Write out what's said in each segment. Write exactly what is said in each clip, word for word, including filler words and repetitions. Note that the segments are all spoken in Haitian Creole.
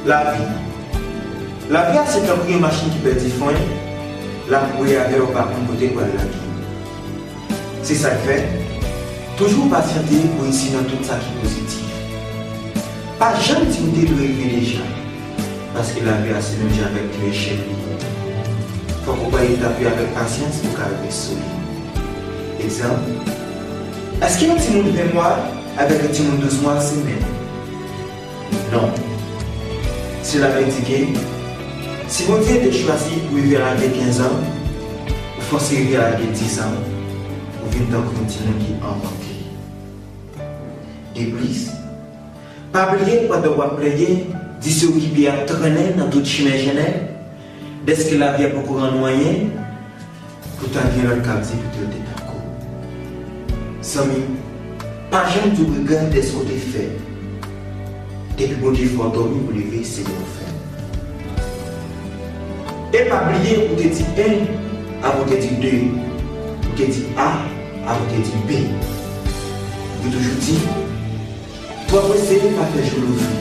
Lavi. Lavi a se tankou yon machin ki pèdi fren, l ap woule avè w, ou pa konn kote l pral lage. Se sa k fè, toujou pasyante pou reyisi nan tout sa ki pozitif. Pa janm di m te dwe rive deja, paske lavi a se menm jan avèk yon echèk li ye. Fòk ou pran etap yo avèk pasyans pou w ka rive sou li. Egzanp, èske yon timoun ven mwa avèk yon timoun douz mwa se menm? Non. Sila endike, si Bondye te chwazi pou rive a lage kenz an, ou fòse rive a lage diz an, ou vin tankou yon timoun ki anvante. De plis, pa bliye pandan w ap plede di se ou ki pye ap trennen nan tout chimen jennen, dèske lavi a poko rann ou anyen, poutan gen lòt k ap di pito yo te tankou. Zanmi, pa janm di w regrèt de sa w te fè. Depi Bondye fè w dòmi pou leve, se bon w fè. E pa bliye ou te di en avan w te di de, ou te di A avan w te di B. Yo toujou di, twò prese pa fè jou louvri.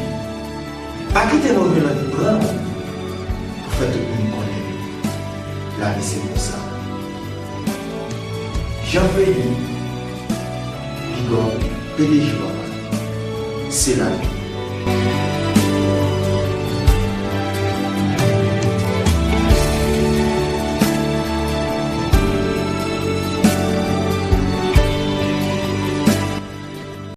Pa kite move lanvi pran w pou fè tout moun konnen lavi se konsa. Jean Freddy, Bigòp, P D G papa. Se lavi.